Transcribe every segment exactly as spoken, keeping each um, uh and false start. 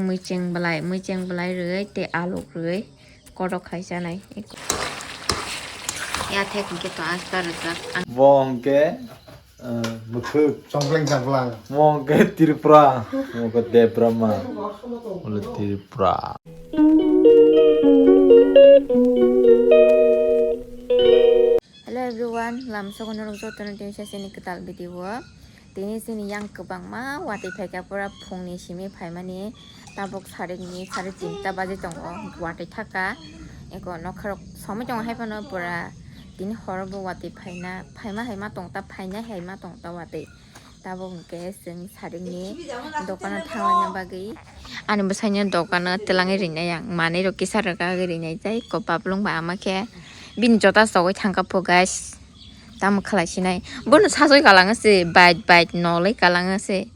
Muicheng belai, muicheng belai rwui tei aluk rwui kotok khai chanai. Ya thek hwnkhe to asta rwjak. Bo hwnkhe, eh, mwkhwk. Chongpleng chaplang. Bo hwnkhe Tripura. Bo hwnkhe Debbarma. Olo Tripura. Hello everyone, lamsogo norok jotono tini sasini kwtal video o. Tini chini yang kwbangma watwi phaikha, pura phungni simi phaimani, tabuk sarikni sare tinta baji tongo, watwi thaka. Eko nokharok somoi tongo, haiphano pura tini horo bo watwi phaina, phaima haima tongta, phainai haima tongta watwi. Tabuk hwnkhe chwng sarikni dokano thangna bagwi. Ani bwsaino dokano twlangwi rinai ang, manwi rok kisa rwgagwi rinai, tei eko paplung ba ama khe bini jota sogwi thangkha po guys. Tamo khlai sinai. Bono sasoi kalang se, bait bait nolai kalang se.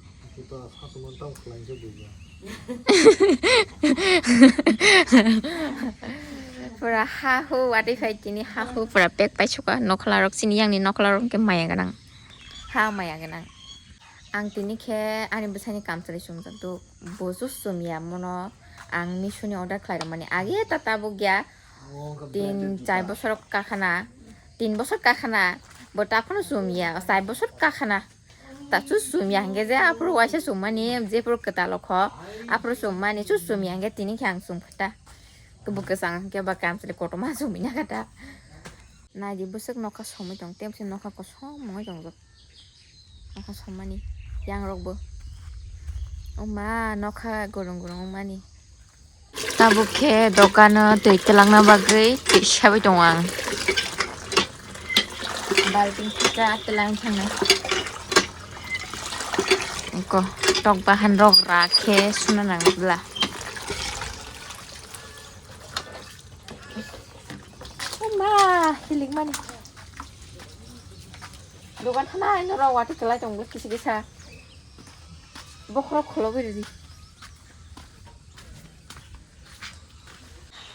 Pura ha hu watwi phai tini, ha hu pura pek pai suka nokla rok, chini yang ni nokla rok hwnkhe maya gwnang. Ha maya gwnang. Ang tini khe ani bwsani kamchwlwi chumjak duk. Bo chusum ya mono ang Meesho ni order khlai rwmani. Age ta tabuk ya. Tin char bosor kakhana, tin bosor kakhana, bo ta phano chum ya, char bosor kakhana. Ta chu chum ya hwnkhe je aphuru waisa chummani, jephuru kwtal o kho, aphuru chummani chu chum ya hwnkhe tini khe ang chum kha ta. Bo kwchang hwnkhe ba kamchwlwi kotorma chumwi na kha ta. Naidi bwswk nokha somwi tong, tei bwswk nokha kosom wngwi tongjak. Nokha somani, yang rokbo. O ma, nokha gorong gorong wngmani. Tabuk khe dokano twi twlangna bagwi twi sabai tongo ang. Balting thika twlang thangnai. Eko tok bahan rok rak khe suna nang bwla. O ma, hilik mani. Dogan thana ino rok watwi kwlai tongo kisa kisa. Bokhorok khulogwi ridi.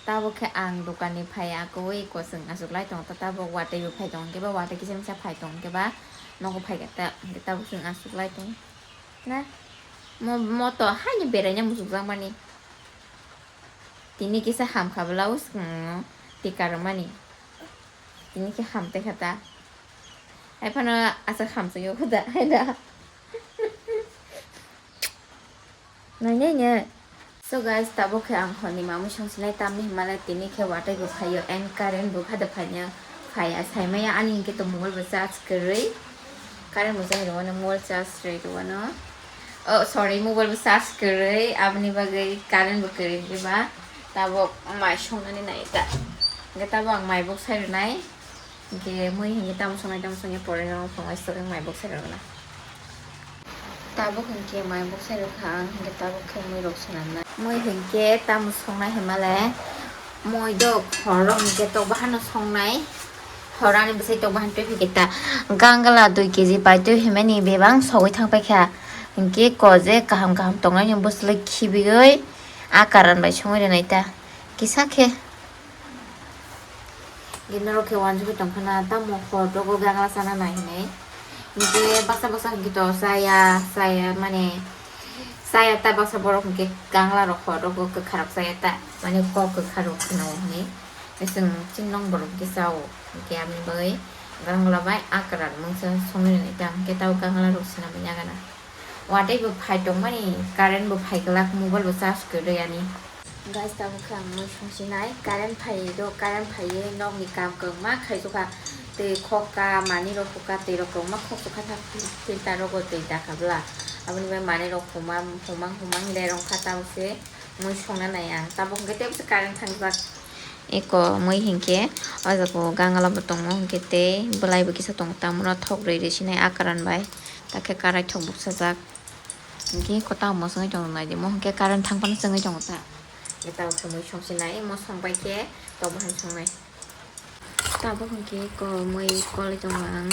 Tabuk khe ang dokanni phai akwui kosong achuklai tongo, ta tabuk watwi bo phai tongo, hwnkhe ba watwi kisa misa phai tongo, hwnkhe ba nogo phai khe ta, hwnkhe tabuk chwng achuklai tongo na. Mo-, moto haino beraina muchukjakmani. Tini kisa hamkha bwla o swkang twi karwmani. Tini khe hamtwi kha ta. Hai phano aswk hamsokya kho da, hai da. Nai, nai, nai. So guys, tabuk khe ang horni mamwi songsinai, tamni hwnmale tini khe watwi bo phaio and current bo phada phaina phaiya, saimaya ani hinkhe to mobile bo charge kwrwi. Current bo chai rwano, mobile charge rwi rwano. Oh, sorry, mobile bo charge kwrwi, aboni bagwi current bo kwrwi, hinkhe ba tabuk mai songnani nai ta. Hinkhe tabuk ang mai bok sai rwnai. Hinkhe mui hinkhe tamo songnai, tamo songnai, pore no phungo sogwi mai bok sai rwna. Tabuk hinkhe mai bok sai rwkha ang, hinkhe tabuk khe mui rok swnamnai. Mui hinkhe tamo songnai hinmale, mui dok horo hinkhe tok bahano songnai. Horo ani bwsai tok bahan twi phikhe ta gangla dui keji pai twi himani bebak sogwi thang paikha. Hinkhe ko je kaham kaham tongnai ni bwswlwi khibiwi a karan bai songwi rwnai ta kisa khe. Hinkhe norok khe uansugwi tongkha na, tamo hor dogo gangla chana nai hinwi. Hinkhe baksa baksa hinkhe to chaya, chaya mane chaya ta, baksa borok hinkhe gangla rok hor dogo kwkha rok chaya ta, mane kok kwkha rok khwnao hinwi. Chwng chini nong borok hinkhe chao, hinkhe aboni bagwi gangla bai a kwran mungsa songwi rwnai ta, hinkhe tabo gangla rok swnamwi ya gana. Watwi bo phai tongmani, current bo phai glak, mobile bo charge kwrwi ani. Guys, tabuk khe ang mui songsinai, current phai do, current phaiwi nokni kam kwbangma khaisukha, twi khokka, manwi rok khokka, twi rok kwbangma khoksukha, filter rogo twi dakha bwla, aboni bai manwi rok humang humang humang lerong kha, tabuk se mui songna nai ang, tabuk hwnkhe tei bwswk current thangjak. Eko mui hinkhe o jaga o gangla bo tongo, hinkhe tei bwlai bo kisa tongo, tamura thok rwi rwi sinai a karan bai, takhe karai thok buksajak. Hinkhe eko tamo swngwi tongo naidi, mo hinkhe current thang phano swngwi tongo ta. Eko tamo khe mui songsinai, mo songbai khe tok bahan songnai. Tabuk hinkhe eko mui kolwi tongo ang.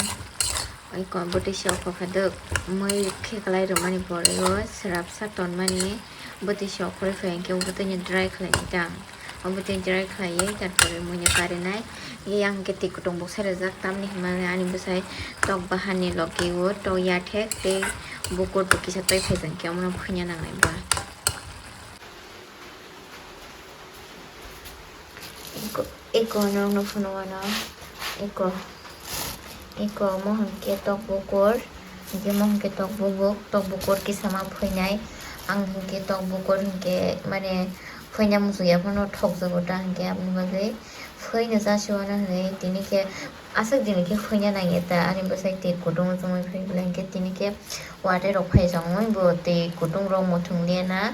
Eko bwtwi se okho kha dwk, mui khe kwlai rwmani pore o swrapsa tonmani bwtwi se okhorwi phai hinkhe o bwtwino dry khlainai ta ang. O bwtwi dry khlaiwi tarpore muino karinai. Yang khe twi kutung bwsai rwjak, tamni hwnmale ani bwsai tok bahan ni logi o tok ya thek tei bukur bo kisa twi phaijak hinkhe omono phuina nangnai ba. Eko norokno phunuknano, eko, eko omo hwnkhe tok bukur, hwnkhe omo hwnkhe tok bubuk, tok bukur kisa ma phuinai. Ang hwnkhe tok bukur hwnkhe mane phuina muchungya phano thokjago ta hwnkhe, aboni bagwi phuino chasiwano hwnwi tini khe aswk dini khe phuina nangya ta, ani bwsai twi kutung chumui phai belai hwnkhe tini khe watwi rok phai chongwi bo twi kutung rok muthung liya na.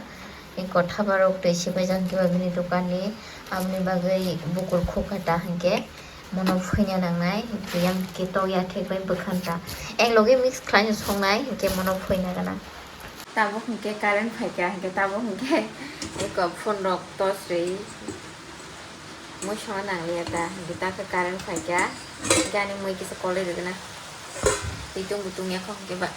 Eko thapa rok twi sipaijak hwnkhe ba bini dokan ni, aboni bagwi bukur khukha ta hwnkhe mono phuina nangnai, hwnkhe yang khe tok ya thek bai bwkhan ta. Ek loge mix khlaino songnai hwnkhe mono phuina gana. Tabuk hwnkhe current phaikha, hwnkhe tabuk hwnkhe eko phone rok torch rwi mui songna nangliya ta, hwnkhe ta khe current phaikha, hwnkhe ani mui kisa kolai rwgwna. Twi tung bo tungya kho hwnkhe ba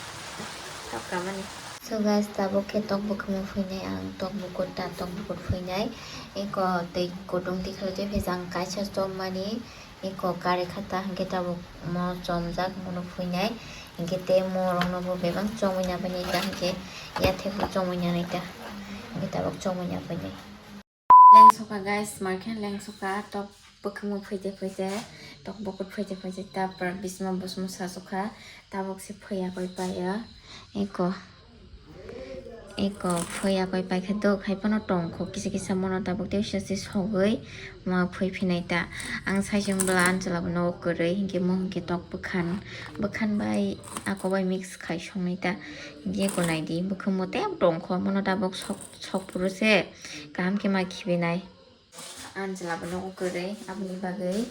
tok kamani. So guys, tabuk khe tok bwkhwma phuinai ang, tok bukur ta, tok bukur phuinai. Eko twi kutung tikhlai tei phaijak kaisa chopmani, eko kari kha ta, hwnkhe tabuk mo chomjak, mono phuinai. Hwnkhe tei morokno bo bebak chomui nabainai ta, hwnkhe yathekbo chomui nanai ta, hwnkhe tabuk chomui nabainai. Lengsoka guys, markhe lengsoka, tok bwkhwma phaite phaite, tok bukur phaite phaite, tapor bisma busma sasukha, tabuk se phuya koi paiya, eko, eko phuya koi paikha dok, hai phano tongkho kisa kisa mono tabuk tei se sogwi ma phui phinai ta. Ang saichung bwla anchwla bo nogo kwrwi, hinkhe mo hinkhe tok bwkhan, bwkhan bai ako bai mix khai songnai ta, hinkhe eko naidi bwkhwma tei tongkho, mono tabuk sok. Sok phuru se kaham khe ma khibinai. Anchwla bo nogo kwrwi, aboni bagwi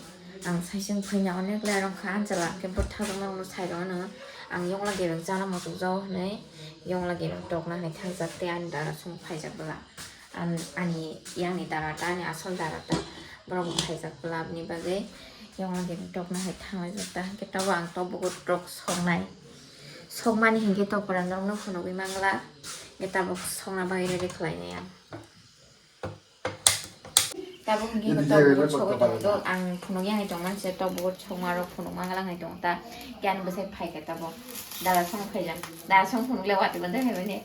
ang saichung phuina onek le rwngkha. Anchwla hwnkhe bwthajak nono sai rw ano, ang yongla gebeng chana muchukjago hwnwi yongla gebeng tokna hai thangjak tei ani dara song phaijak bwla. An-, ani yangni dara ta, ani asol dara ta, borok bo phaijak bwla, aboni bagwi yongla gebeng tokna hai thanglajak ta. Hwnkhe tabuk ang tok bukur rok songnai, sokmani hinkhe tok pora norokno phunugwi mangla, hwnkhe tabuk sokna bagwi ready khlainai ang. Tabuk hwnkhe tok bukur sogwi tongo, ang phunukya hai tongmani se tok bukur sokma rok phunukma gala hai tongo ta. Khe ani bwsai phaikha tabuk. Dara song phaijak. Dara song phunukle watwi manjak hai mani.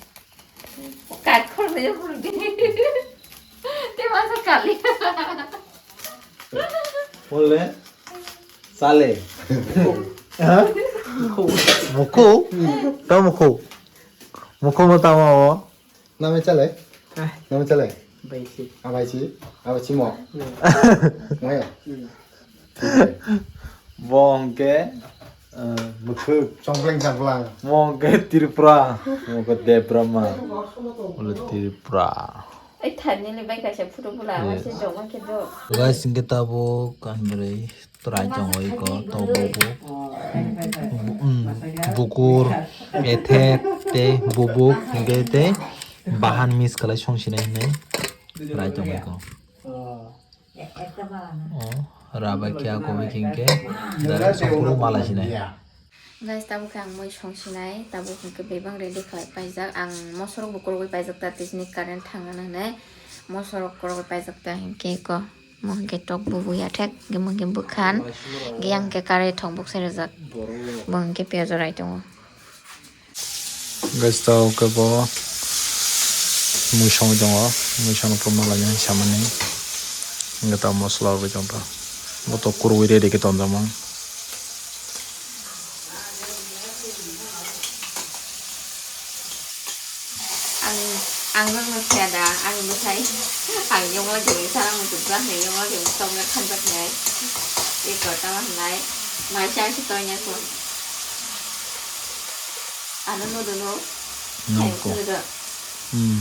Kat khoroknwi phunukdi. Tei masa kali. Bole. Chale. Ha? Mukhu? To mukhu. Mukhu mo tamo o. Name chale? Ah. Name chale? Baisi. Abaisi? Abaisi mo? Hmm. Moyo? Hmm. Bo hwnkhe, eh, mwkhwk. Chongpleng chaplang. Mo hwnkhe Tripura. Mo hwnkhe Debbarma. Olo Tripura. Ai, thani le bai kaisa photo bula, eh, waisa joma khe do. Guys, hwnkhe tabuk ang bwrwi. Twrai tongo iko, tok bubuk, bu-, um, bukur, ethet, tei bubuk, hingke tei bahan mix kalai songsinai hinui twrai tongo iko. O, rabai khe ako bai hingke direct songkuru malai sinai. Guys, tabuk khe ang mui songsinai, tabuk hingke bebak ready khalai paijak. Ang mosorok bo kwrwgwi paijak ta, tei sini current thangna hinui mosorok kwrwgwi paijak ta hingke iko. Mo hwnkhe tok bubu ya thek, hwnkhe mo hwnkhe bwkhan, hwnkhe yang hwnkhe karai thok buksa rijak, bo hwnkhe piyaj rai tongo. Guys, tok khe bo mui songwi tongo, mui songno phrwngna lainani samani, hwnkhe tok mosola rwgwi tongkha, bo tok kwrwi ready khe tonjakma. Ang, ang nokno siya da, ang bwsai, ang yongla gini sana muchukjak ni yongla gini tongna thangjak nai. Eko tama hinai, maisa si toina ko. Ano nudu no. Nangko. Nudu. Hmm.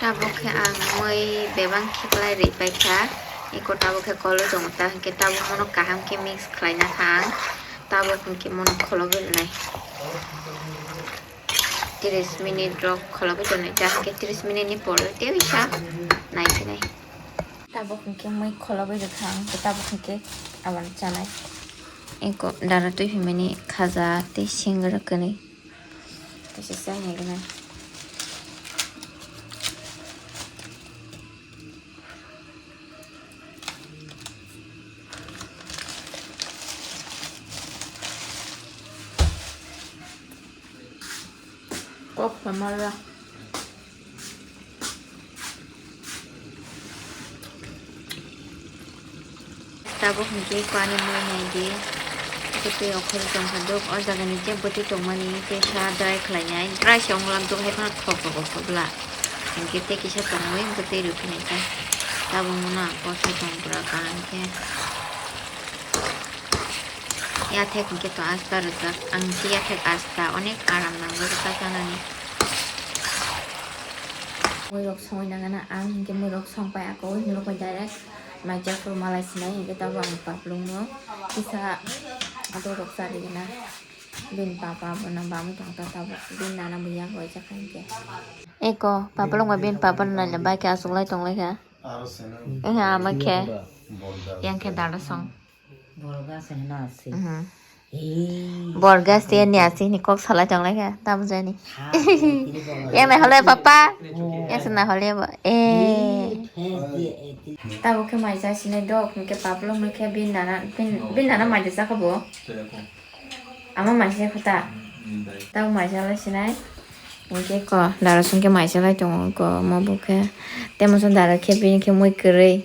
Tabuk khe ang mui bebak khe kwlai ri paikha. Eko tabuk khe koloi tongo, ta hwnkhe tabuk mono kaham khe mix khlaina kha ang. Tabuk hwnkhe mono kholobwi rwnai. Tris minute rok kholobwi tonwi, ta hwnkhe tris minute ni pore tei kisa nai phinai. Tabuk hwnkhe mui kholobwi rwkha ang, tabuk hwnkhe aboni chanai. Eko dara twi phaimani khaja tei singra kwnwi. Kaisa chai nai gwnang. Kok pamara. Tabuk hwnkhe kani mui nai di. Tei okhorwi tongkha dok, o jagani je bwtwi tongmani tei sa dry khlainai, dry se wnglak dok, hai phano thok rok kobla. Hinkhe tei kisa tongwi hinkhe tei rw phinai kha. Tabuk mano ang kothai tong pura kaham khe. Yathek hinkhe to asta rwjak, ang khe yathek asta onek aram nangjak ta chanani. Muirok songwi nangana ang hinkhe muirok songpai ako hinwi rokbai direct. Mai jak phuru malai sinai, hinkhe tabuk ang paplung no kisa adorok cha rwgwna. Bini papa bono bamwi tongkha tabuk, bini nana bo yak bai jakha hinkhe. Eko, paplung bai bini papa no naina bai khe achuklai tonglaikha. Wngkha ama khe, yang khe dada song. Borgas hena ase. Mhm. Ee. Borgas te ni ase ni kok salai tong lai kha, tam jani. Yang nai hole papa. Yang se nai hole bo. Eh. Tabo khe mai ja sinai dok, hwnkhe paplung no khe bin nana, bin, bin nana mai ja saka bo. Ama mai se khuta. Tabo mai ja lai sinai. Hwnkhe ko, dara song khe mai se lai tongo ko, mo bo khe. Temo song dara khe bini khe mui kwrwi.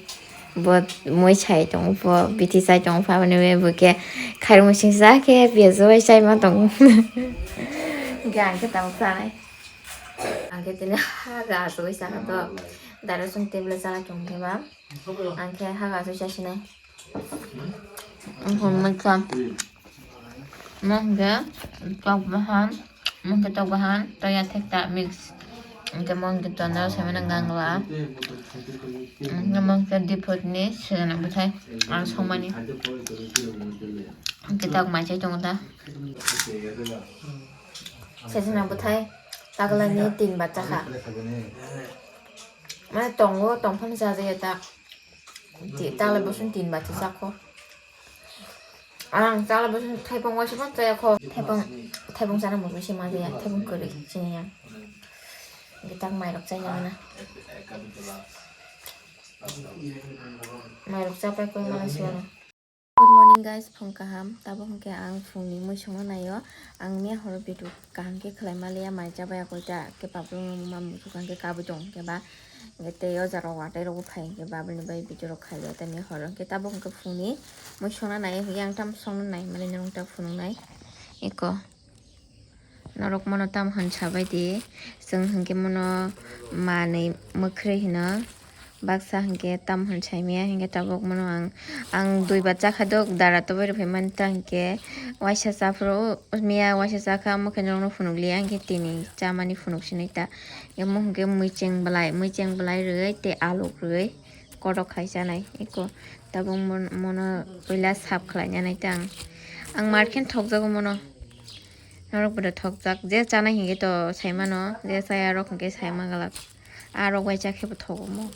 Bo moi chai tongo pho, bithi chai tongo pho, aboni bai bo khe khairokma singsa khe piyaj bai chai ma tongo. Hwnkhe ang khe tabuk chanai. Ang khe tini haga asugwi chakha to. Dara song table chalai tong khe ba. Ang khe haga asugwi chasinai. Ang khe moi kha. Mungke tok bahan, mungke tok bahan, toya thekta mix. Hingke mungke tono semana gangla. Hingke mungke dipotni sejana bwthai ang songmani. Hingke tok mai chai tongo ta. Sejana bwthai taglani tin bacha kha. Mane tongo, tongphani chajayo ta. Ti-, taglai bosong tin bacha chakho. Ang chala bwswk thaipung waisa phano chaya kho. Thaipung, thaipung chana muchung se ma jaya, thaipung kwrwi chini yang. Hwnkhe tak mairok chai nangna. Mairok chapai koi mala se wano. Good morning guys, phung kaham. Tabuk hwnkhe ang phungni mui songna naio. Ang miya horo video kaham khe khlai maliya, mai chabai akoi ta khe paplung ma muchung kaham khe kabui tong khe ba. Hingke tei o jora o watui rok bo phai hingke babul ni bai video rok khai ya tei horo hingke tabuk hingke phungni mui songna nai hingke ang tamo songna nai mani norok ta phunuk nai eko norok mono tamo hwn sabai di chwng hingke mono manui mwkhwrwi hino baksa hingke tamo hwn saimaya hingke tabuk mono ang ang dui ba chakha dok dara tobai rok phai mani ta hingke waisa chaphuru miya waisa chakha omo khe norok no phunuk liya hingke tini chamani phunuk sinai ta. Emo hwnkhe muicheng bwlai, muicheng bwlai rwui tei aluk rwui kotok khai chanai. Eko tabuk mon-, mono puila sap khlai nanai ta ang. Ang mar khe thokjago mono. Norok bo thokjak. Je chanai hinkhe to sai mano, je chaya rok hinkhe sai ma glak. A rok bai cha khe bo thogo mo.